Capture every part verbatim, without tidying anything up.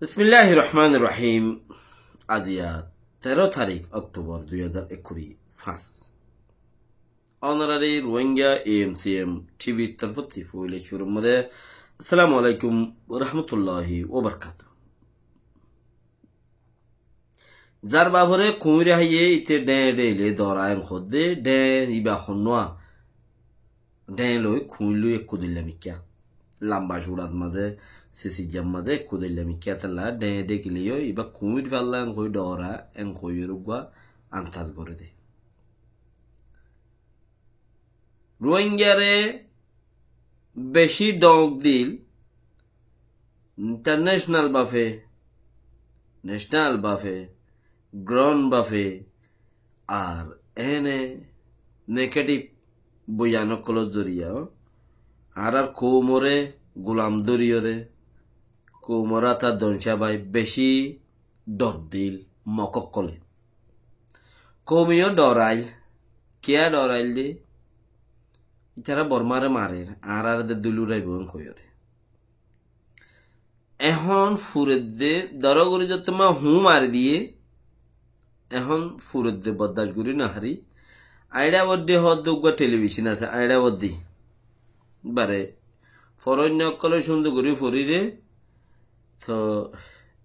Bismilláhir rohmánir rohím. Aziya teró tarík oktobor dui házar ekkuri fañs. Ónoraré Ruáinga A M C M T Vr torfótti foila cúrur mazé assalamu alaikum wa rahmatulláhi wa barakatuhu. Zar bafore kuñir háiye íte dheñ dheñ le dóra en hoódde, dheñ iba honnúa? Dheñ loi kuñir loi ekku dilla mikká. Lamba cuçat mazé, sisijjat mazé ekku dilla mikká, talla dheñ dekíle yó iba kuñir falla en hoi dóra en hoiyóre uggúa antas goré de. Ruáingare beci dhoóñk dil international bafe, national bafe, ground bafe, ar ene negative boyan ókkolor zoriya añárar koumore gulam dóriyoré, koumor átá dónca bái beci dhor dil Mog ókkole. Koumeyó dhorail, kiyá dhorail de? Ítara Bormáre marer, añáráre de dúil uraibóu en hoiyóre. Ehón furedde dóro gorí zottó ma huñí mari diyé, ehón furedde boddac gorí nohári. Añçá boddi hoódde uggúa telibicin asé, Añçá boddi. Bare foróinna ókkole cúndor gorí foríre, toóu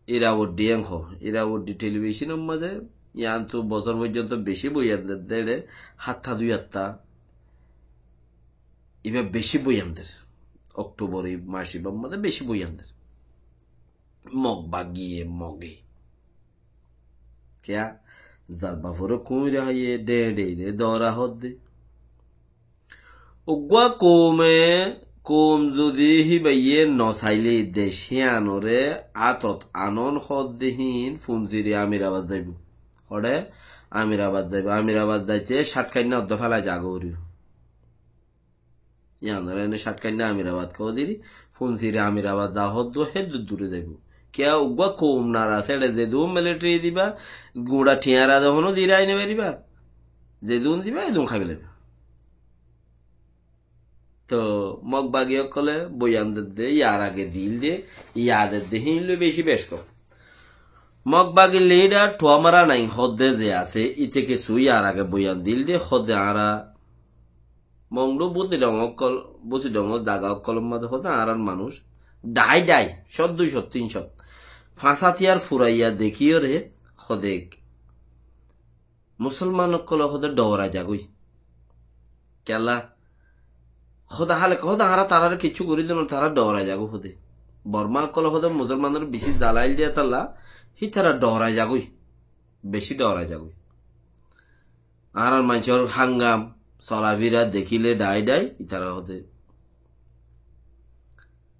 Iraboddí en hoó, Iraboddí telibicinor mazé, yiántu bosór foijjonto bicí boiyan der de, hátta dui hátta. Ibá bicí boiyan der. Oktobor mac ibár mazé bicí boiyan der. Mog bagiye, moge. Kiyá? Zar bafore kuñir háiye, dheñ dheñre dóra hoódde. Uggúa koume, koum zodi híbaye nosailé dec híanoré átot anon hoódde híin funsiri Amirabad zaibou. Hoçé? Amirabad zaibou. Amirabad zaite cátkainna oddó félai zagói foribóu. Yíanoré ene cátkainna Amirabad hoódiri, funsiri Amirabad za hoóddo hé dur dure zaibou. Kiyá uggúa koum nara séçe zedún militari diba, guñça thiañra de honó dira aini fariba. Zedún diba, edún hái felaiba. Toóu Mog bagi ókkole boiyan dedde, yar age dil de, yar dedde, híin loi beci bec kom. Mog bagi lidar Thuamara Naing hoódde ze asé, íte kessú yar age boiyan dil de, hoódde añára Mongdu Busidong ókkol, Busidong zaga ókkolor mazé hoódde añárar manúic, dhai dhai, cót dui cót tin cót, fañs átiyar furaiya dekíyoré hoódde Musolman ókkole hoóde dhoora zagói. Kiyólla? Hoóde hálek hoóde añára taráre kiccú gorí diyé no, tará dhoora zagói hoóde. Borma ókkole hoóde Musolmanore bicí zalail diyé tolla, hítara dhoora zagói. Bicí dhoora zagói. Añárar maincór hángam, solafira dekíle dhai dhai, ítara hoóde.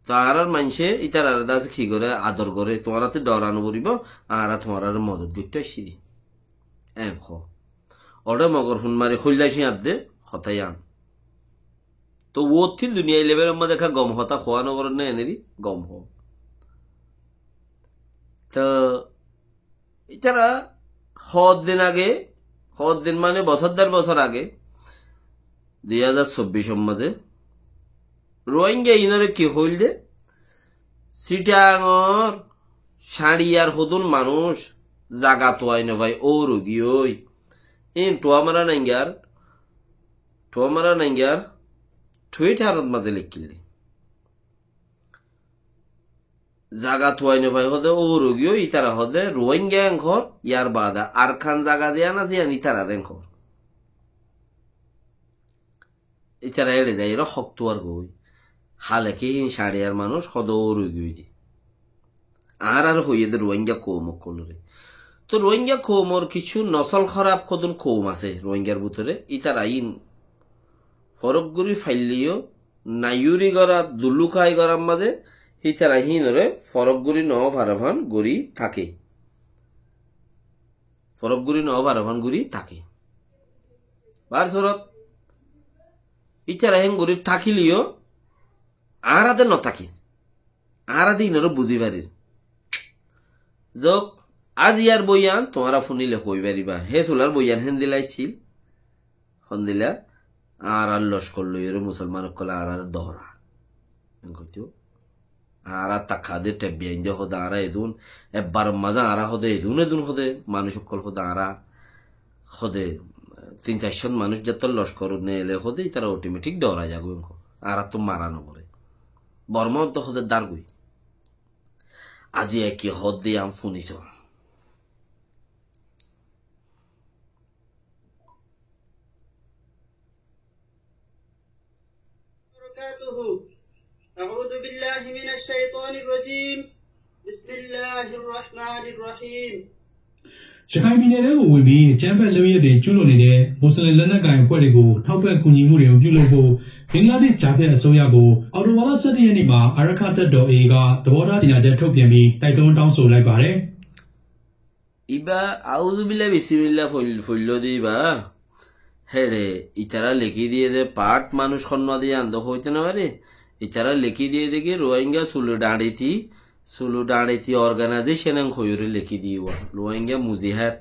Toóu añárar maincé ítarare dase ki goré, ador goré, tuáñrattú dhoora no foribóu, añára tuáñrare modot goittó aiccí de. En hoó. Oçé Mogor hun mari hoilla cíañr de, hotá yían. Toóu uottí duniyai levelor mazé ekká gom hotá hoó no goré né, eneri gom hoó. Toóu ítara hoddin age, hoddin mane bosór der bosór age, dui házar sobbicor mazé Ruáinga inoré ki hoil de? Sitangor Sañçiyar hodún manúic zaga tuai no fai, óur ói giyói. Íin Thuamara Naingar, Thuamara Naingar Twitter ot mazé lekkíl de. Zaga tuai no fai hoóde óur ói giyói, ítara hoóde Ruáinga en hoór, yar baade Arkan zaga ziyán asé, yían ítarar en hoór. Ítara éçe zaiyóre hók tuar goi. Háleke híin Sañçiyar manúic hoóde óur ói giyói de. Añárar hoiyé de Ruáinga koum ókkolore. Toóu Ruáinga koumor kissú nosól hóraf hodún koum asé Ruáingar bútore, ítara híin forók gorí failleyó, naiyúri gorát, dulúkai gorár mazé, hítara híinoré forók gorí no farefán gorí táke. Forók gorí no farefán gorí táke. Bar sorot, ítara hén gorí tákileyó, añára de no tákir. Añára de inoré buzí farir. Zok, aijjar boiyan tuáñra fúnile hoi faribá. Hé sular boiyan héndilla accíl. Héndilla, añárar lockor loiyóre musolman ókkole añárare dóra. En hoitó. Añára takka de, thebbi ainde hóde añára edún, ebbar mazé añára hóde edún edún hóde, manúic ókkol hóde añára hóde, tin sair cót manúic zettót lockor neele hóde, ítara otometik dórai zagói, añárattú mara no foré. Bormá ódde hóde dárgoi. Azi eki hóde am fúniso. وبركاته. أعوذ بالله من الشيطان الرجيم. بسم الله الرحمن الرحيم. ရခိုင်ပြည်နယ်ထဲကိုဝင်ပြီး အကြမ်းဖက်လုပ်ရပ်တွေ ကျူးလွန်နေတဲ့ မွတ်စလင်လက်နက်ကိုင်အဖွဲ့တွေကို ထောက်ပံ့ကူညီမှုတွေ မပြုလုပ်ဖို့ ဘင်္ဂလားဒေ့ရှ် ကြားဖြတ်အစိုးရကို အောက်တိုဘာလ ဆယ့်တစ်ရက်နေ့မှာ အာရက္ခတပ်တော် AA က သဘောထားကြေညာချက် ထုတ်ပြန်ပြီး တိုက်တွန်းတောင်းဆိုလိုက်ပါတယ်။ Ibá, aúzubillah, bisimillah foil-, foilló de ibá. Héçe, itará lekí diyé de, path manúic honnúa de yían de hoitó no fare. Itará lekí diyé de ki, Rohingya Solidarity, Solidarity Organization en hoiyóre lekí diyé uá. Rohingya Muzihát.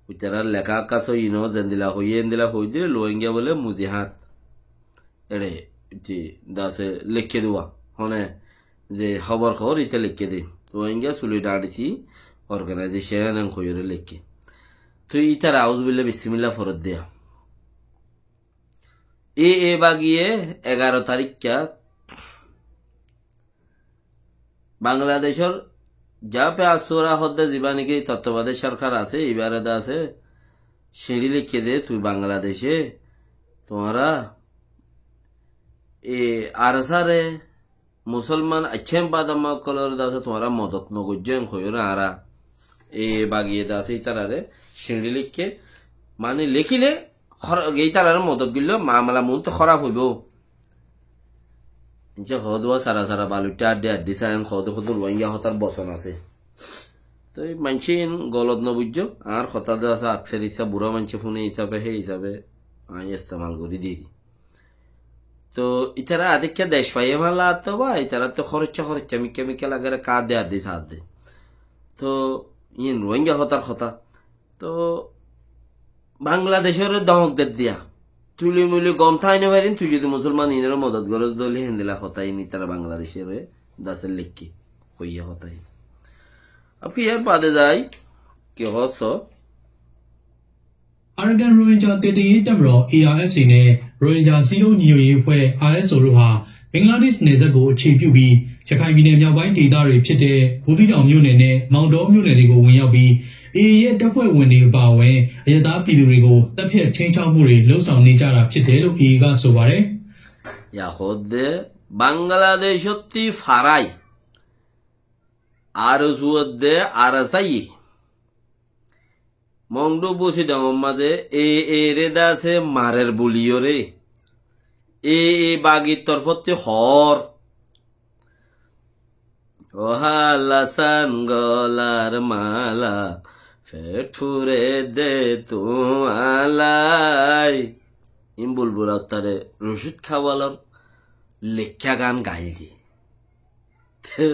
Itarár leká ekká sóiyi no, zendila hoiyé endila hoi dile, Rohingya bóle Muzihát. Eçe, ji, dase lekké de uá. Hone, ze hóbor hoór ite lekké de. Rohingya Solidarity Organization en hoiyóre lekké. Toi ítara auzubillah bisimillah foredde. E, e bagiye egaro tarikka Bangladecór jape asura hodde ziba niki tottobade sorkar asé, ibare de asé, siñçi lekké de, tui Bangladece, tuáñra e ARSA re, Musolman accem badama ókkolore de asé tuáñra modot no goijjó en hoiyóre añára e bagiye de asé ítarare siñçi lekké, mani lekíle hor-, ítarare modot goillé mamela muúntu hóraf óibo. Ince hoóde uá sara sara balucca addi addi sa en hoóde hoóde Rohingya hotár boson asé. Toi maincé in golot no buijjó, añár hotá de asé akser issá bura maincé fúne isabe hé isabe añí estemal gorí diri. Toi ítara adikka dec faiyé fán laatto ba, ítara to horoicca horoicca mikka mikka lagere kaadde addi saadde. Toi in Rohingya hotár hotá. Toi Bangladecóre domok der diya. Tui loi mui loi gom tái no farin, tui zodi Musolman inore modot goros dóile héndilla hotá in ítara Bangladecóre dase lekké. Hoiye hotá in. Ab ki yar bade zai, ki hoó so? Arakan Rohingya ကယ်တင်ရေးတပ်မတော် ARSA နဲ့ ရိုဟင်ဂျာ စည်းလုံးညီညွတ်ရေးအဖွဲ့ RSO တို့ဟာ ဘင်္ဂလားဒေ့ရှ်နယ်စပ်ကို အခြေပြုပြီး ရခိုင်ပြည်နယ်မြောက်ပိုင်းဒေသတွေဖြစ်တဲ့ ဘူးသီးတောင်မြို့နယ်နဲ့ မောင်တောမြို့နယ်တွေကို ဝင်ရောက်ပြီး AA ရဲ့ တပ်ဖွဲ့ဝင်တွေအပါအဝင် အရပ်သားပြည်သူတွေကို သတ်ဖြတ်ခြိမ်းခြောက်မှုတွေ လုပ်ဆောင်နေကြတာဖြစ်တယ်လို့ AA က ဆိုပါတယ်။ Yá hoódde Bangladecótti farai. ARSO edde ARSA ye. Mongdu Busidongor mazé e, e re dase marer buliyóre. E, e bagir torfótti hoór. Ó hala san golar mala, feth fure de tuáñllai. In bulbula uttare Rucid Kawalor lekká gan gail di. Tó,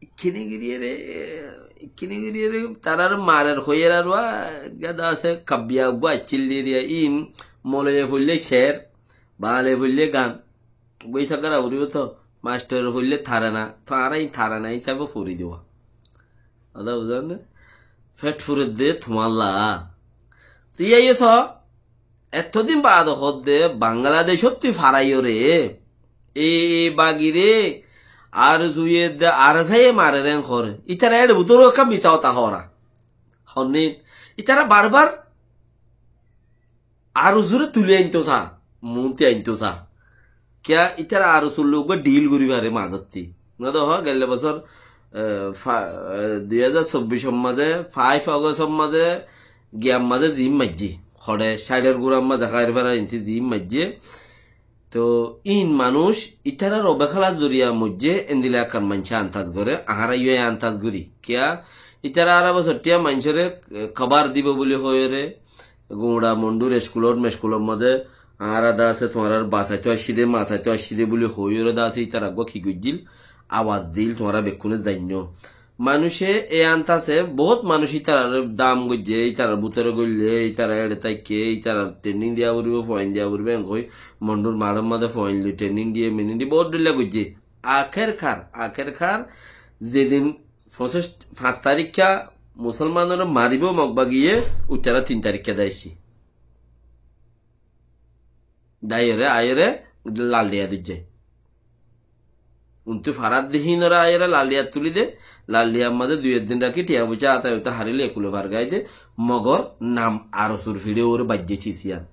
ikkine giriyere, ikkine giriyere, tarar marer hoiyer ar uá, gada asé kabbiya uggwá accíl diriya, in moloye foille cer, bale foille gan. Uggwá isagara foribo tó, mastore foille tarana, tó añára in tarana isabe fori diwa. Hotá buzón né? Feth fure de tuáñlla. Tó iye iye tó, Ettó din baade hoódde Bangladecótti faraiyóre, e, e bagire, ARSO ye de, ARSA ye marer en hoór. Ítara éçe bútore ekká misá hotá hoór. Honnín, ítara barbar ARSO re tuli aintó sa, muúnti aintó sa. Kiyá ítara ARSO loi uggwá dhil gorí fare mazotti. No de hoó, gelle bosór, eh, fa-, eh, dui házar sobbic or mazé, five August or mazé, giyar mazé zin maijjé. Hore, cáitor gurar mazé háir fara inti zin maijjé. Tó, in manúic, ítarar obekélar zoriya moijjé, endilla ekkán maincé antas goré, añára yó e antas gorí. Kiyá, ítara ara bosór tiya maincóre, eh, kabar dibo buli hoiyóre, Guñça Mondhur eskulot meskulot mazé añára de asé tuáñrar basaitó aiccí de, masaitó aiccí de buli hoiyóre de asé ítara uggwá ki goijjíl, abas diíl tuáñra bekkúne zainnó. Manúice e ant asé, boóut manúic ítararé dam goijjé, ítarar bútore goillé, ítara éçe táikke, ítarar training diya foribó, foin diya foribó, en hoi, Mondur maçor mazé foin loi training diye, mening diye, boóut dhoilla goijjé. Akerkar, akerkar, zedin foñsic, fañs tarikka musolmanoré maribó Mog bagiye, uittara tin tarikka dá aiccí. Daiyóre, aiyóre, Laldiya dóijje. Untú farar de híinoré aiyóre Laldiya tulí de, Laldiyar mazé dui ek din rakí tiya foicá ata uta harilé ekule fargai de, Mogor nam Arsur fiçe uore baijjé cisiyán.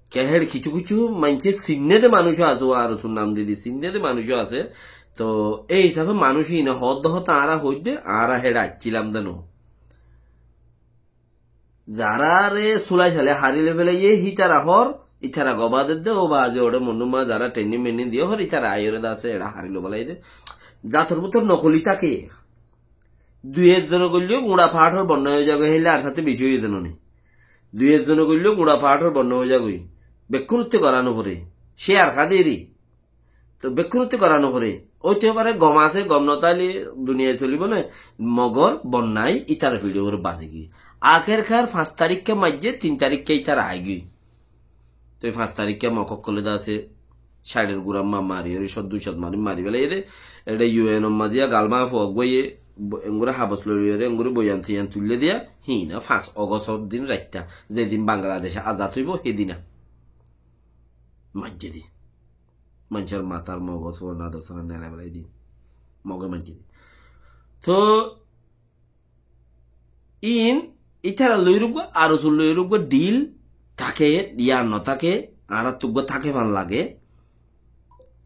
Kehér kissú kissú maincé sinné de manúic asé, Arsur nam didi sinné de manúic asé. Toh, ei hísafe manúic ine hoódde hoódde añára hoóidde, añára héçe aiccílam de no. Zaráre sulai sale harilé felaiyé, hítara hoór, ítara gobá dedde, ó bazi oçé monúma zará training mening diyé hoór, ítara aiyóre dase, eçé harilé felaiyé de. Zator bútor nokoli táke. Dui ekzone goillé guñça faáthor bonnai ói zagói, héille ar sáte beci óiye de noni. Dui ekzone goillé guñça faáthor bonnai ói zagói. Bekkúnotte gorá noforé. Cé ar káderi. Toh bekkúnotte gorá noforé. Óite fare gom asé, gom notáile duniyai solibó né. Mogor bonnai ítarar fiçe uore bazigiyói. Akerkar fañs tarikka maijjé, tin tarikka ítara aigiyói. Toi fañs tarikka Mog ókkole de asé, cáiror gura ma-, mariyóre, cót dui cót manúic mari felaiyé de. Eçe U N or mazé ya galma fua uggúaye, bo-, engori habos loi loiyóre, engori boyan toyan tuillé diya, híina fañs Ogostor din raitta, zedin Bangladec azad óibo, hédina. Maijjé de. Maincór matár mogos fua nadosana nelai belai de. Moge maijjé de. Toh, Iín ítara loiyóre uggúa, Arsur loiyóre uggúa dhil táke, yá notáke, añáráttu uggúa táke fán lage.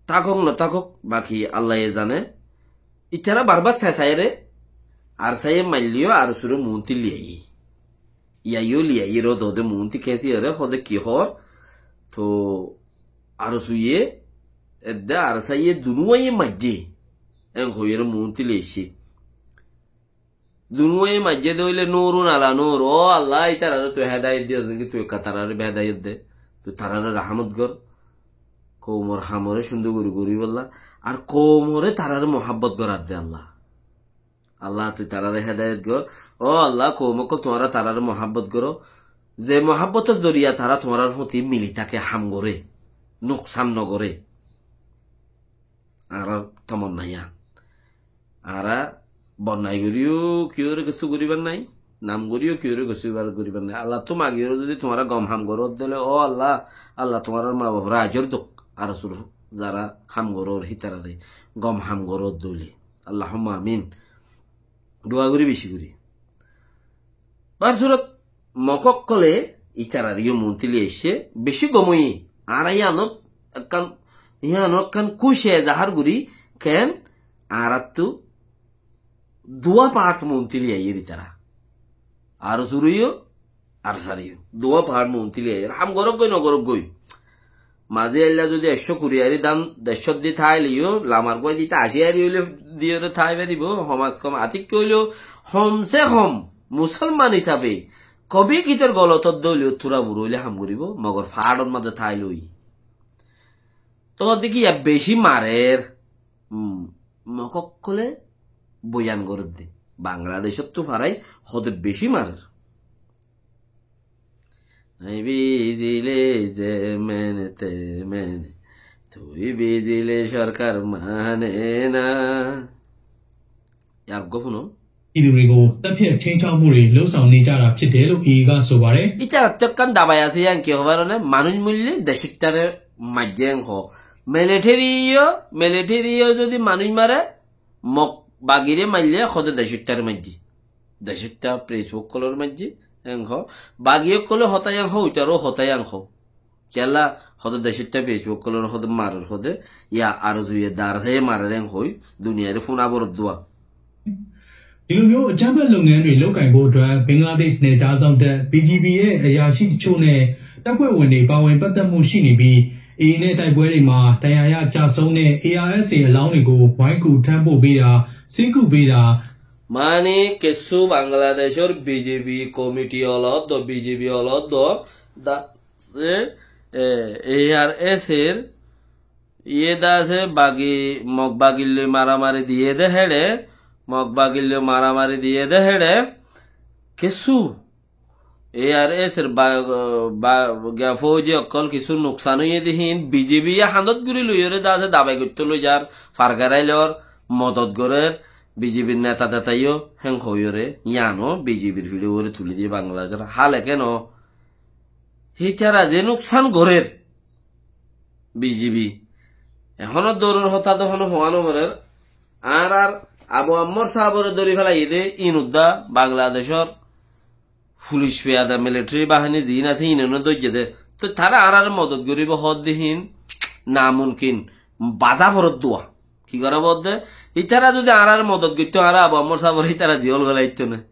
Tákok notákok, baki Allaye zane. Ítara barbar sesaiyóre, Arsáye mailleyó Arsuré muúnti liyaiyé. Yaiyó liyaiyé ro dode muúnti kéñsiyóre, hóde ki hoór? Toh Arsuye, edde Arsáye dunúwaye maijjé. Eén hoiyóre muúnti liyaiyé. Dunúwaye maijjé de óile Nurun ala Nur. Ó Allah, ítararé tui hedayot diyos niki, tui ekka tararé be hedayot de. Tui tararé rahámot gor. Koumor hamoré cúndor gorí goríbolla. Ar koumoré tararé muhábbot gorar de Allah. Allah, tui tararé hedayot gor. Ó Allah, koum ókkol tuáñra tararé muhábbot goró. Ze muhábbotor zoriya tará tuáñrar fúti mili táke, ham goré. Nuksan nogoré. Añárar tomonna yián. Añára bonnai goríyo kiyóre kessú goríbar nái, nam goríyo kiyóre kessú ibar goríbar nái. Allattú magiyóre zodi tuáñra gom ham goródde óile, ó Allah, Allah tuáñrar ma baforé ajor douk, Arsur zará ham gorór hítararé gom ham goródde óile. Allahumma amin. Dua gorí beci gorí. Bar surot, Mog ókkole ítararé yó muúnti loi aiccé, beci gom óiye. Añára yíanot ekkán, yíanot ekkán kúci ezahar gorí, ken añáráttu duwá paáth muúnti loi aiyér ítara. Arsuré yó, Arsaré yó. Duwá paáth muúnti loi aiyér. Ham gorók goi, no gorók goi. Mazé ailla zodi ekcó kuri ari dán, dercó di táile yó, lamar guái di tá ací ari óile diyóre tái faribó, hom az hom atikka óileyo, hom se hom, musolman hísafe, kobi kitor golot ódde óileyo, tura bura óile ham goríbo, Mogor faáthor mazé táile ói. Toh deki ya beci marer, um, Mog ókkole boyan gorédde. Bangladecóttu farai hóde beci marer. Añí bizili zemene temene, tui bizili sorkar mane na. Yar gofúno. ပြည်သူတွေကို သတ်ဖြတ် ခြိမ်းခြောက်မှုတွေ လုပ်ဆောင်နေကြတာ ဖြစ်တယ်လို့ AA က ဆိုပါတယ်။ Ítarattú ekkán dabai asé, yían ki hoó faronné, manúic moille decóittare maijjé en hoó. Militeri yó, militeri yó zodi manúic mare, Mog bagiré maille hóde decóittare maijjé. Decóitta pres ókkolore maijjé, en hoó. Bagi ókkole hotá yían hoó, ítaró hotá yían hoó. Kiyólla hóde decóitta pres ókkolore hóde marer hóde, yá Arsuye Arsáye marer en hoói, duniyaire fúna boróddua. Dilo miyó အကြမ်းဖက်လုပ်ငန်းတွေ လုပ်ကိုင်ဖို့အတွက် ဘင်္ဂလားဒေ့ရှ် နယ်ခြားစောင့်တပ် BGB ရဲ့ အရာရှိတချို့နဲ့ တပ်ဖွဲ့ဝင်တွေ ပါဝင်ပတ်သက်မှု ရှိနေပြီး AA နဲ့ တိုက်ပွဲတွေမှာ ဒဏ်ရာရ ကျဆုံးတဲ့ ARSA အလောင်းတွေကို ဝိုင်းကူထမ်းပို့ပေးတာ၊ ဆေးကုပေးတာ၊ Mani kessú Bangladecór BGB komiti oloddó, BGB oloddó, da, se, e, ARSA r, iye da se bagi, Mog bagilloi maramari diye de héçe, Mog bagilloi maramari diyé dé héçe kissú A R S or ba-, ba-, giya fóuji ókkol kissú nuksan óiye dé híin B J P ye handót gorí loiyóre dé asé dabai goittó loi zar, fargarai lor, modot gorér, B J P r neta teta yó héen hoiyóre, yíano B J P r fiçe uore tulí diyé Bangladecor. Hále keno? Hítara ze nuksan gorér, B J P. Ehónor douror hotá dé honó hoá no forer. Añárar Abu Ammar sábore dóri felaiyé dé, íin uddá Bangladecor fulic fiyada militari bahini ziín asé, íine no dóijje dé. Toi tará añárare modot goríbo hoódde híin namunkin, baza foródduwa. Ki gorá foredde? Ítara zodi añárare modot goittó, añára Abu Ammar sábore ítara ziyól golaittó né.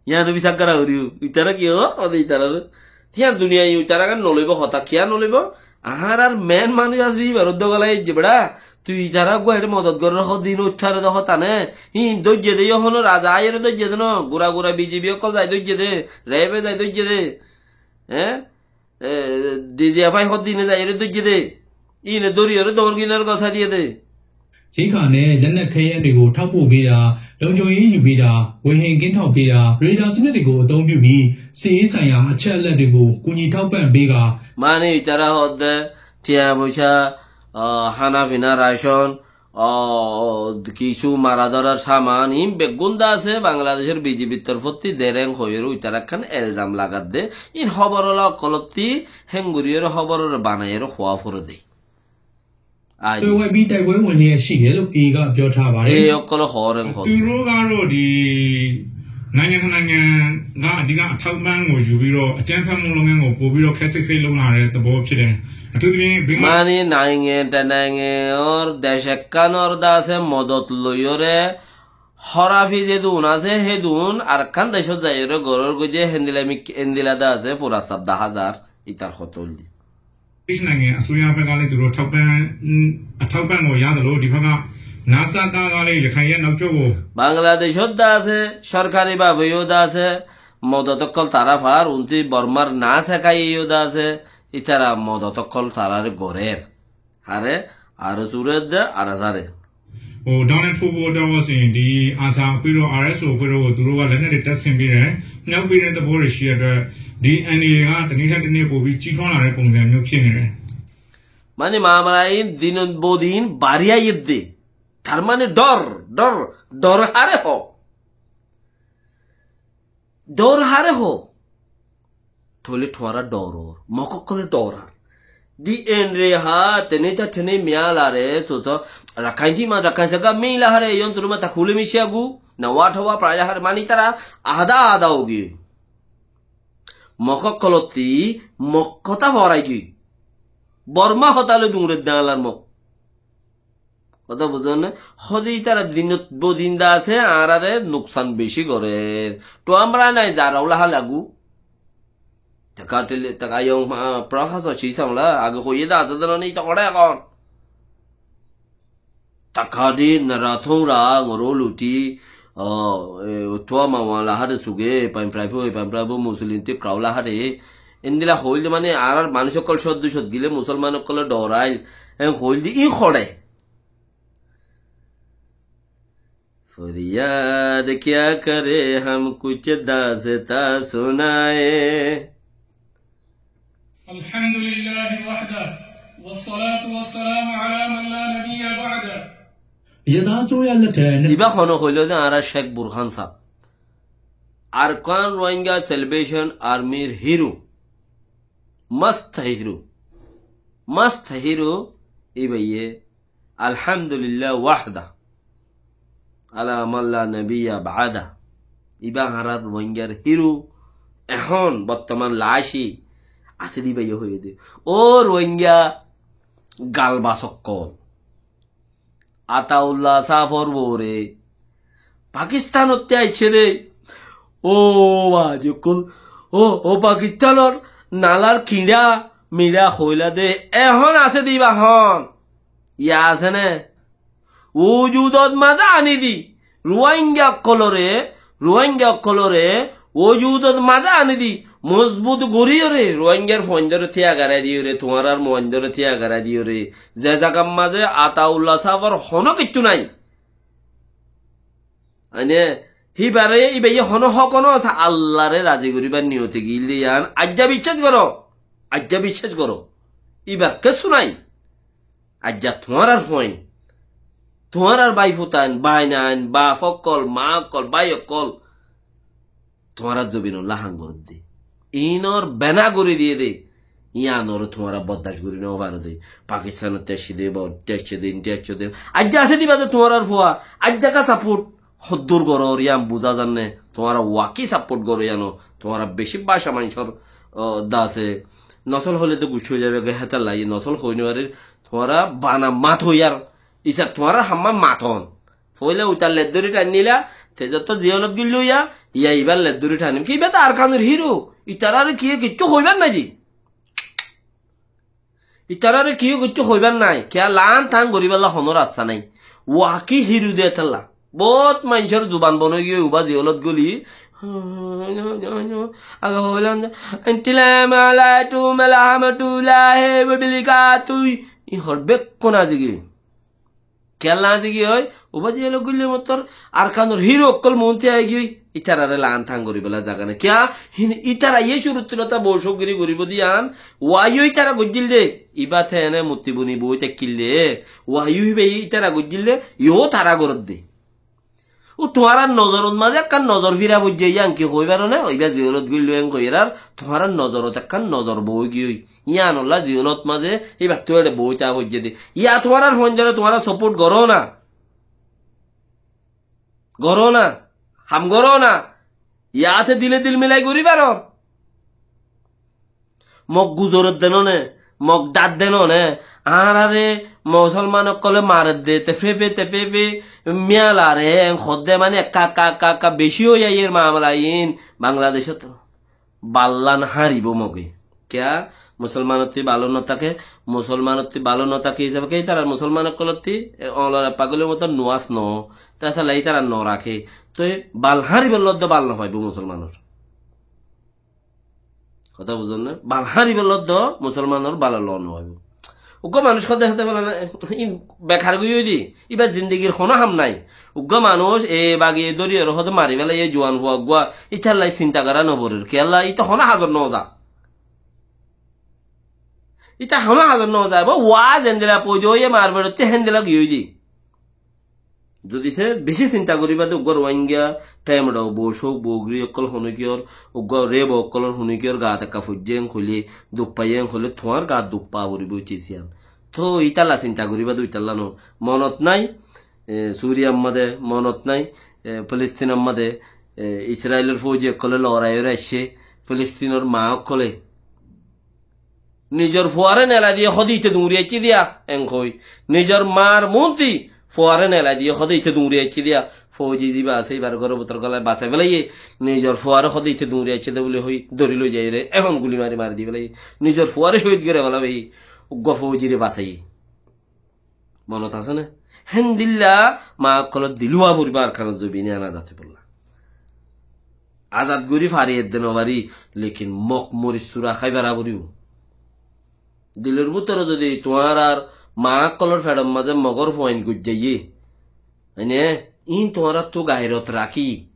Yían bisar gorá foribó. Ítara ki ó, hoóde ítarare. Yían duniyai ítara gán noloibó hotá, kiyá noloibó? Añárar main manúic asé, íbar uddá golai aijjé beça. Tui ítara uggúa eçé modot gorér hoódde, íin uiththare dé hotá né. Híin dóijje dé, yó honó raza aiyóre dóijje dé no. Gura gura B J P ókkol zai dóijje dé. Rebe zai dóijje dé. Eé? E, D G F I hoddine zaiyóre dóijje dé. Íine dóriyoré doóñr ginor gosá diyé dé. ရိက္ခာနဲ့ လက်နက်ခဲယမ်းတွေကို ထောက်ပို့ပေးတာ၊ လုံခြုံရေးယူပေးတာ၊ ဝေဟင်ကင်းထောက်ပေးတာ၊ ရေဒါစနစ်တွေကို အသုံးပြုပြီး စစ်ရေးဆိုင်ရာ အချက်အလက်တွေကို ကူညီထောက်ပံ့ပေးကာ Mani ítara hoódde, tiañ foicá, ah, hána fina, racon, Ó, kissú mara dórar saman, iín beggún dé asé Bangladecór B J P r torfótti der héen hoiyóre uitará ekkán elzam lagadde. Iín hóborola ókkolótti héen goríyoré hóbororé banaiyóre hoá foredé. Ai. သွယ်ဝိုက်ပြီး တိုက်ပွဲဝင်လျက်ရှိတယ်လို့ အေအေက ပြောထားပါတယ်။ Ei ókkolé hoór héen hoódde. သူတို့ကတော့ ဒီ နိုင်ငံနှစ်နိုင်ငံက အဓိက အထောက်အပံ့ကို ယူပြီးတော့ အကြမ်းဖက်မှုလုပ်ငန်းကို ပိုပြီးတော့ ခက်ဆစ်ဆစ် လုပ်လာတဲ့သဘော ဖြစ်တယ်။ အထူးသဖြင့် ဘင်္ဂလား Mani nainge te nainge or dec ekkánor dé asé modot loiyóre hórafi zedun asé, hédun arekkán decót zaiyóre gorór goi dé, héndila mik-, héndila dé asé, fura saf daházar, ítar hotá óilde. ဘင်္ဂလားဒေ့ရှ်နိုင်ငံ အစိုးရဘက်ကလည်း သူတို့ ထောက်ပံ့ အထောက်အပံ့ကို ရသလို ဒီဘက်က နစက ကလည်း ရခိုင်ရဲ့ နောက်ကျောကို Bangladecót dé asé, sorkari bábe yó dé asé, modot ókkol tará far, untí Bormar nasa kaiye yó dé asé, ítara modot ókkol taráre gorér. Hare, ar suredde, ar asare. ဟို Donald Trump ကို တော့ဆိုရင် ဒီ ARSA အဖွဲ့တို့ R S O အဖွဲ့တို့ကို သူတို့က လက်နက်တွေ တပ်ဆင်ပေးတယ်။ မြှောက်ပေးတဲ့သဘောတွေ ရှိတဲ့အတွက် ဒီ N D A က တနေ့ထက်တနေ့ ပိုပြီး ကြီးထွားလာတဲ့ ပုံစံမျိုး ဖြစ်နေတယ်။ Mani mamala iín dinot bodin bari aiyédde. Tar mane dor, dor, dor hare ho. Dor hare ho. Tóile tuáñra doror. Mok ókkolé dorar. Di enre ha, tene ta tene miyalare, soto, Rakkain tima, Rakkain saga mila hare, yon turu mata kule mishagu, na wata wa praya hare, mani tara, ada ada ogi. Mok ókkolotti, mok hotá horai gi. Borma hotá loi dungre dalar mok. Hotá buzón né? Hode ítara dinot bodin dé asé, añáráre nuksan beci gorér. Tuáñra nai zara ula halagu. Taka tele, taka yong, ah, Prakash ochi samla, age hoiye dé asé dé noni ita kore ekon. Taka di nara tuáñra ngoro luti, ah, e, tuá ma wala hare suge, paim praibo, paim praibo, musulin tip kraula hare. Endila hoil de mane, añárar manuc okkol soddu sod gile, musolman okkol dorail. En hoil de in hore. فریاد کیا کرے ہم کچھ داستاں سنائے۔ الحمد للہ وحدہ والصلاة والسلام علی من لا نبی بعدہ۔ အရပ်သားအစိုးရလက်ထက် Iba hono hoilo de añárar Sheikh Burhan sab, Arakan Rohingya Salvation Armyr hero, mast hero, mast hero, iba ye Alhamdulillah wahda. Ala man la nabiyya ba'da. Iba añárar Rohingyar hero. Ehón bottoman laci asé de iba ye hoiye de. Ó Rohingya galbas okkol. Ataullah sáfor uore Pakistanotte aicce de. Ó bái okkol, ó, ó Pakistanor nalar kiñça miça hoila de, ehón asé de iba hon. Iya asé né? Wujudot maze ani di. Ruáingga okkolore, Ruáingga okkolore wujudot maze ani di. Mozbut goriyore, Ruáinggar fuaindore tiya garai diyore, tuáñrar muaindore tiya garai diyore. Ze zagar maze Ataullah sáfor hono kiccú nai. Mane, híbare, íbaye honó hók no asé, Allaré razi goríbar niyote giyíl de yián. Aijja biccác goró. Aijja biccác goró. Íbar kessú nái. Aijja tuáñrar fuain, tuáñrar báifutain, báinain, baf ókkol, maa ókkol, bái ókkol, tuáñrar zobinolla ham gorédde. Iínor bena gorí diyé dé. Yíanoré tuáñra boddac gorí nofaró dé. Pakistanottú aiccé dé, Bangladecóttu aiccé dé, Indiattú aiccé dé. Aijja asé dé íba dé tuáñrar fua. Aijja ka saport hoddúr gorór yían buzá zanné. Tuáñra waki saport goró yíano. Tuáñra beci báca maincór, ó, dase. Nosol hoilé dé guccí ói zaibá goi, hétolla nosol hoi nofarir. Tuáñra bana mat hoiyar. Isab tuáñrar hamma maton. Foóila uitar leddóri tainnila, te zotó ziyolot goilló ya, ya ibar leddóri tainim. Ki iba to Arkanor hiro. Itarare kiyé kiccú hoibar nái de. Itarare kiyé kiccú hoibar nái. Kiyá lan tan goríballa honó rasta nái. Waki hiro de hétolla. Bout maincór zuban bon ói giyói uba ziyolot goli. Aga hoilan de, "Antilam alaikum alhamatullahi wa barakatuh." I hor bekkún azi giyói. Kiyá lazi giyói? Uba ziyolot goillé mottor Arkanor hiro ókkol muúnti ai giyói. Itarare lan tan goríballa zaga nái. Kiyá? Hin itara yé cúruttu lota bou cóggiri goríbo de yían. Wáiyo itara goijjíl de. Iba te ene mutti buni boi táikkil de. Wáiyo híba itara goijjíl de. Yó tara goródde. Ó tuáñrar nozorot mazé ekkán nozor fira foijjé, yían ki hoói faro né? Ó iba ziyolot goilló en hoiyérar, tuáñrar nozorot ekkán nozor boói giyói. Yíanolla ziyolot mazé ibattú eçe boói táa foijjé dé. Yá tuáñrar fuaindóre tuáñra saport goró na. Goró na. Ham goró na. Yáte dile dil milai gorí faro. Mok guzoredde none, mok dadde none, añárare Musolman ókkole maredde, te fefe, te fefe, miyalare en hodde mane ekka, ekka, ekka, ekka beci ói aiyér mamala iín Bangladecót. Ballan háñribo moge. Kiyá? Musolmanottú balo no táke, Musolmanottú balo no táke hísabe ki ítara Musolman ókkolottú, e, oñlor ek fagolor moto nuas no, te hétolla ítara no raké. Toi bal háñribolla dó bal no faibo Musolmanor. Hotá buzón né? Bal háñribolla dó Musolmanor bal lon no óibo. Uggwá manúic hode hode bóle, "Ín bekar goi ói de, íbar zindigir honó ham nái." Uggwá manúic e bagi e dóri ore hode mari félaiye, e juan fua uggwá, ítalla sinta gorá no forer. Kiyólla, íte honó hazot no za. Íte honó hazot no za. Bo wa zendilla foida óiye mar feçottú héndilla giyói de. Zodi se beci sinta goríba de, uggwá Ruáingga, Temedho, Bocók, Bogri ókkol honókiyór, uggwá Rebo ókkolor honókiyór gaat ekka foijjé en hoilé, duk faiyé en hoilé, tuáñr gaat duk faa foribó, e ciz yían. Toi ítalla sinta goríba de, ítalla no. Monot nái, e, Suriyar mazé, monot nái, e, Filistinor mazé, e, Israilor fouji ókkole lorai ore aiccé, Filistinor maa ókkole. Nizor fuare nelai diye hode ite duri aiccé diya, en hoi. Nizor mar munti fuare nelai diye hode ite duri aiccé diya. Fouji ziba asé, ibar goro butor golai basai felaiye. Nizor fuare hode ite duri aiccé de buli hoi, dori loi zaiyore, ehón guli mari mari di felaiye. Nizor fuare cohid gori felaiye, uggwá foujire basaiye. Monot asé né? Héndilla maa ókkolor dil ówa foribó Arkanor zobine ana zate bolla. Azad gorí fari edde no fari, lekin mok moris sura hái fara foribó. Dilor bútore zodi tuáñrar maa ókkolor feçor mazé mogor fuain goijjaiye, mane, iín tuáñrattú gairot rakí,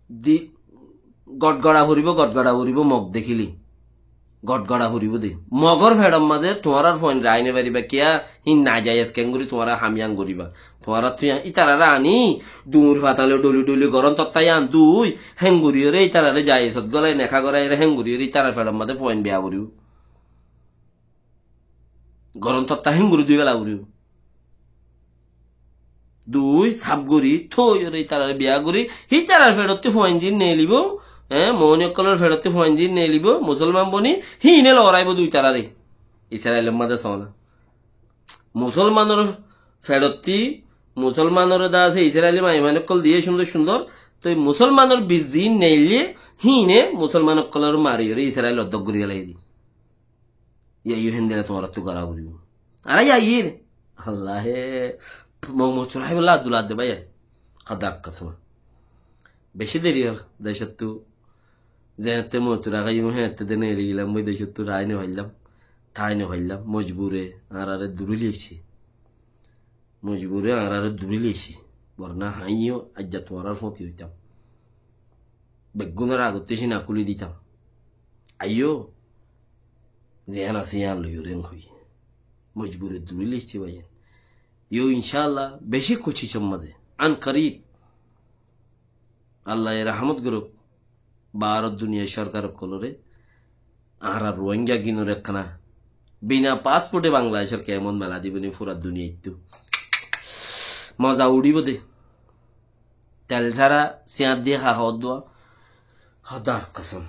di, gotgora foribó, gotgora foribó mok dekíle. Gotgora foribó de. Mogor feçor mazé tuáñrar fuain raái no faribá kiyá, hín najayes kengori tuáñra ham yían goribá. Tuáñrattú yían, ítarare aní, duñr fatale dholi dholi gorom totta yían dui, héngoriyore ítarare jayesot golai neka goraiyore héngoriyore ítarar feçor mazé fuain beya foribó. Gorom totta héngori dui fela foribó. Dui saf gorí, toi ore ítarare biya gorí, hítarar feçottú fuain zin neelibó, e, mouni ókkolor feçottú fuain zin neelibó, Musolman boni, híine loraibó dui tarare. Israilor mazé sóna. Musolmanor feçottú, Musolmanore de asé, Israili maiyafuain ókkol diye cúndor cúndor, toi Musolmanor bic zin neille, híine Musolman ókkolore mari ore Israil oddok gorí felaiye de. Yá, yó héndilla tuáñrattú gora foribó. Añára yair. Allahe, mo-, mocura háibolla adula adde bái. Kadar kasam. Beci deri óil, decottú. Zeéñtte mocura háiyum, héeñtte de neri gilam, bái decottú rai no faillam. Thai no faillam. Mojbure, añárare duri loici. Mojbure añárare duri loici. Borna hañiyó, aijja tuáñrár fóti óitam. Beggúnor agottí cína kúli ditam. Aiyó, ziyán asé yían loiyóre en hoiyé. Mojburi duri laiccé báiyain. Yó incálla bicí kucicor mazé. An karib. Allaye rahámot gorók. Baáror duniyar córkar ókkolóre añárar Ruáingga gínore ekkána bina paspóte Bangladecór kemot mela dibou né fura duniyaittú. Moza uçíbou dé. Tel sára siáñt diyé há hoódduwa. Hódar kosóm.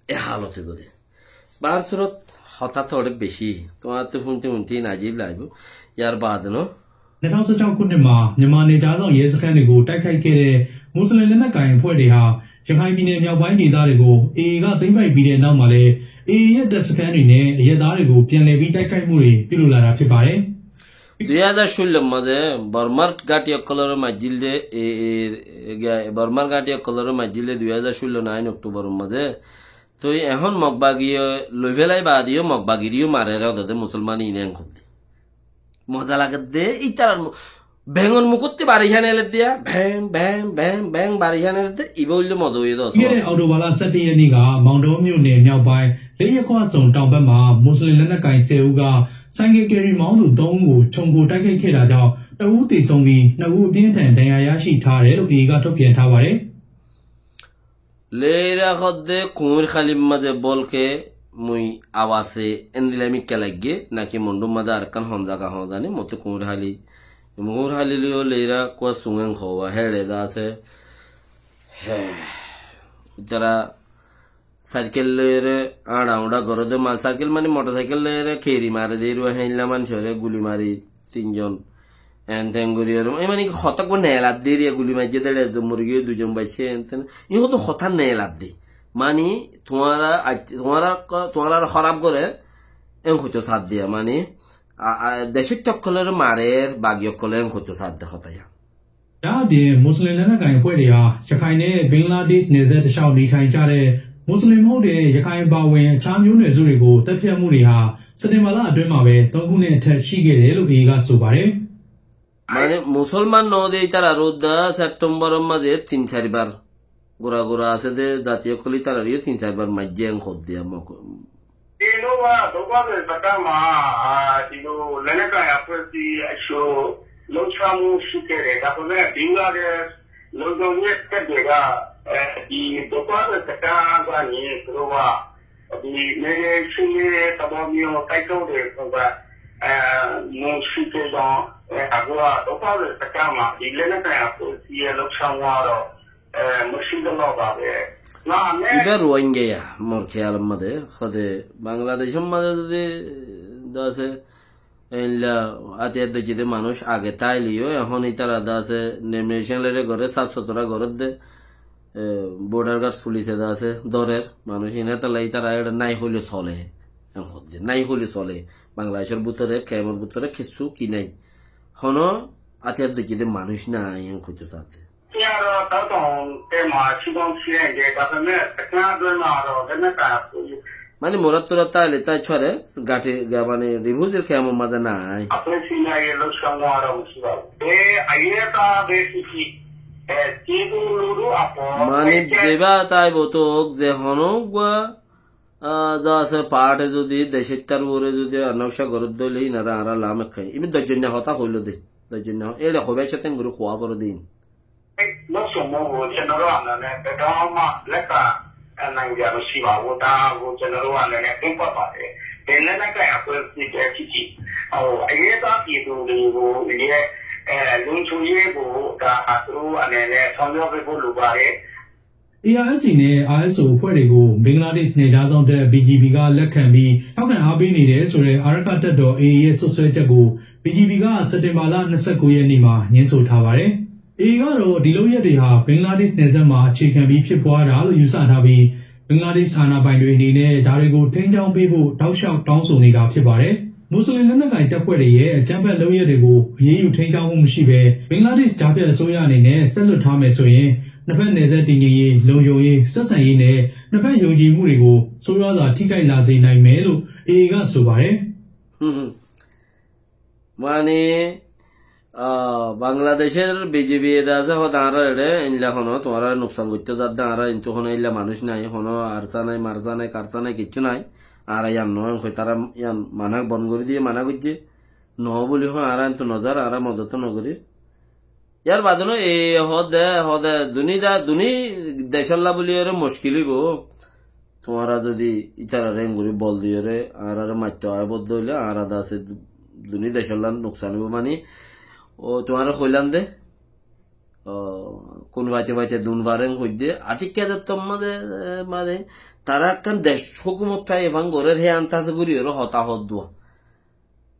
E hálot óibou dé. Baár surot, hotá toóre bicí. Tuáñttú fúinte fúinte najib laibóu. Yar baade no. နှစ်ထောင့်ဆယ့်ခြောက်ခုနှစ်မှာ မြန်မာနယ်ခြားစောင့်ရဲစခန်းတွေကို တိုက်ခိုက်ခဲ့တဲ့ မွတ်စလင်လက်နက်ကိုင်အဖွဲ့တွေဟာ ရခိုင်ပြည်နယ်မြောက်ပိုင်းဒေသတွေကို AA က သိမ်းပိုက်ပြီးတဲ့နောက်မှာလည်း AA ရဲ့တပ်စခန်းတွေနဲ့ အရပ်သားတွေကို ပြန်လည်ပြီး တိုက်ခိုက်မှုတွေ ပြုလုပ်လာတာ ဖြစ်ပါတယ်။ Dui házar cúllor mazé Bormár gáñthi ókkolóre maijjíl dé, e, e, e, Bormár gáñthi ókkolóre maijjíl dé dui házar cúllo nain Októboror mazé. Toi ehón Mokbagiye loi félai baade yó Mokbagiré yó marer ódde dé Musolmane ine en hoddé. Moza lager dé, ítarar mu-, Bengor mukótti bari hán eler dé, beng, beng, beng, beng bari hán eler dé, ibá óilde moza óiye dé osó. ပြီးခဲ့တဲ့ အောက်တိုဘာလ ဆယ့်တစ်ရက်နေ့က မောင်တောမြို့နယ်မြောက်ပိုင်း လေးရပ်ကွက်စုံတောင်ဘက်မှာ မွတ်စလင်လက်နက်ကိုင် ဆယ်ဦးက ဆိုင်ကယ်ကယ်ရီမောင်းသူ သုံးဦးကို ခြုံခိုတိုက်ခိုက်ခဲ့တာကြောင့် တစ်ဦးသေဆုံးပြီး နှစ်ဦး အပြင်းအထန် ဒဏ်ရာရရှိထားတယ်လို့ AA က ထုတ်ပြန်ထားပါတယ်။ Leira hoddé Kuñir Hálir mazé bólke mui awase endilla mikká laiggé, naki Mondhúr mazé arekkán hon zaga hoó zani, mottú Kuñir Háli, Kuñir Háli loiyó leira kúa suñen hoówa, héçe de asé. Hé, ítara saikel loiyóre añça uñça goré dé, mal saikel mani motor saikel loiyóre keri mare dé, eruwa héilla manúicoré guli mari, tin zon en ten gorí aró, e mani hotá uggúa neeladde, eriya guli maijjé dé, ekzon mori giyé, dui zon baiccé, en ten. Iín hoddúr hotá neeladde. Mani, tuáñra, tuáñra, tuáñrare hóraf gorér, en hoitó saádde, mani, a, a, decóitta ókkolóre marer, bagi ókkolóre en hoitó saádde hotá yían. ဒါ့အပြင် မွတ်စလင်လက်နက်ကိုင်အဖွဲ့တွေဟာ ရခိုင်နဲ့ ဘင်္ဂလားဒေ့ရှ်နယ်စပ်တလျှောက် နေထိုင်ကြတဲ့ မွတ်စလင်မဟုတ်တဲ့ ရခိုင်အပါအဝင် အခြားမျိုးနွယ်စုတွေကို သတ်ဖြတ်မှုတွေဟာ စက်တင်ဘာလအတွင်းမှာပဲ သုံးခုနဲ့အထက် ရှိခဲ့တယ်လို့ AA က ဆိုပါတယ်။ Mane, Musolman no de ítarar uddá Septemboror mazé tin sair bar. Gura gura asé de zati ókkol ítararé yó tin sair bar maijjé en hoddé. Inowa, dókare sakama, a, ino, lene ka ya pues di, aso, lo chamu shikere, da kone, Bangladesh, lo donye te dega, e, i dókare sakama ni, inowa, di, mere, shile, tabo mio, kaito de, inowa, e, mo shike don, e, agora, dókare sakama, di, lene ka ya pues di, lo chamu aro, Ibá Ruáingga ya, mor kéyal mazé, hóde Bangladecór mazé zodi de asé, eilla átiyar dóijje de manúic age táile yó, ehón ítara de asé, nomination lere goré, saf sutura goré de, e, border guard police de asé, dórer, manúic ine táile ítara ere nai hoile sole, en hóde, nai hoile sole, Bangladecór bútore, kemor bútore kessú ki nai, hono átiyar dóijje de manúic nai, en hoito saádde. Mani murat turat táile tái sóre, gañthi, ga-, mani refugee camp or mazé nai. Mani zeba táibo tók ze honó uggúa, a, za asé part e zodi decóittar uore zodi nokca goródde óile inare añára lam ekkai. Ibá doijjonne hotá hoilo de. Doijjonne ho-, ere hoibar cáte gori hoá goró de in. Lókcomó cenoro anane, bedoma leka, e, nangiyano siba, uda, cenoro anane, kumpa pare. Tenne naka, e, pues, si, e, chichi. O, e, ta, ki, du, du, du, ye, e, lun, chu, ye, bu, da, atru, anane, sonyo, be, bu, lu, ba, e. ARSA နဲ့ ISO အဖွဲ့တွေကို ဘင်္ဂလားဒေ့ရှ်နယ်ခြားစောင့်တပ် BGB က လက်ခံပြီး ထောက်ခံအားပေးနေတယ်ဆိုတဲ့ အာရက္ခတပ်တော် AA ရဲ့ စွပ်စွဲချက်ကို BGB က စက်တင်ဘာလ နှစ်ဆယ့်ကိုးရက်နေ့မှာ ငြင်းဆိုထားပါတယ်။ AA ကတော့ ဒီလုပ်ရပ်တွေဟာ ဘင်္ဂလားဒေ့ရှ်နယ်စပ်မှာ အခြေခံပြီး ဖြစ်ပွားတာလို့ ယူဆထားပြီး ဘင်္ဂလားဒေ့ရှ်အာဏာပိုင်တွေအနေနဲ့ ဒါတွေကို ထိန်းကျောင်းပေးဖို့ တောက်လျှောက်တောင်းဆိုနေတာ ဖြစ်ပါတယ်။ မွတ်စလင်လက်နက်ကိုင်တပ်ဖွဲ့တွေရဲ့ အကြမ်းဖက်လုပ်ရပ်တွေကို အရေးယူထိန်းကျောင်းမှုမရှိဘဲ ဘင်္ဂလားဒေ့ရှ်ကြားဖြတ်အစိုးရအနေနဲ့ ဆက်လွှတ်ထားမယ်ဆိုရင် နှစ်ဖက်နယ်စပ်တည်ငြိမ်ရေး၊ လုံခြုံရေး၊ ဆက်ဆံရေးနဲ့ နှစ်ဖက်ယုံကြည်မှုတွေကို ဆိုးရွားစွာထိခိုက်လာစေနိုင်မယ်လို့ AA က ဆိုပါတယ်။ Mani, Ah, Bangladecór B J P ede asé, hoóde añára eçé, eilla hono, tuáñra nuksan goittó zadde, añára intú hono eilla manúic nái, hono arsa nái, marsa nái, karsa nái, kiccú nái. Añára yián noó, hoi tará yián mana bon gorí diyé, mana goijjé. Noó buli hoi, añára intú nozar, añára modot nogorír. Yar bade no, e hoóde, hoóde, duní da, duní decólla buli ore muckil óibo. Tuáñra zodi ítarare engorí bol diyóre, añárare maitto aibodde óile, añára de asé du-, duní decólla nuksan óibo mani. Ó, tuáñra hoilám de, ó, kun faite faite dun faren hoidde, atikka de tor maze, e, mane, tará ekkán dec hókumot fai efán gorér, he antaze gorí ore hotá hoódduwa.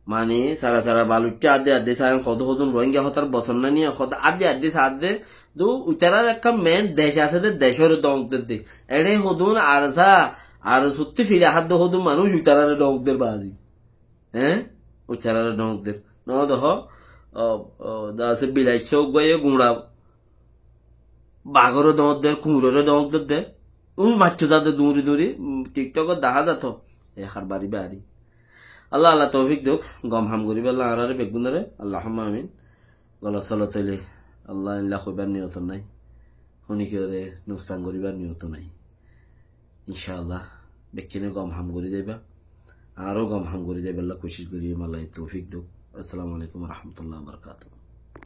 Mani, sara sara balucca adde adde sain hodo hodun Rohingya hotar bosonna niya hoda adde adde sa adde. Du utarar ekka men dec ase de, decor dong der de. Ere hodun arsa, ar sutti fila haddo hodun manuj utarare dong der bazi. Eh? Utarare dong der. No doho, o, o, da ase bilai sogwaye gura. Bagore dong der, kuñrore dong der de. U macco zade duri duri, mm, TikTok ot deha zato. E har bari bari. Allah, Allah toufik dok, gom ham goribolla añárare beggúnore, Allahumma amin. Golat solat óile, Allah illa hoibar niyot nai. Honi kiyore nuksan goribar niyot nai. Inshallah, bekkúne gom ham gori zaiba. Aró gom ham gori zaibolla kucíc gori, Allah toufik dok. Assalamu alaikum wa rahmatullahi wa barakatuhu.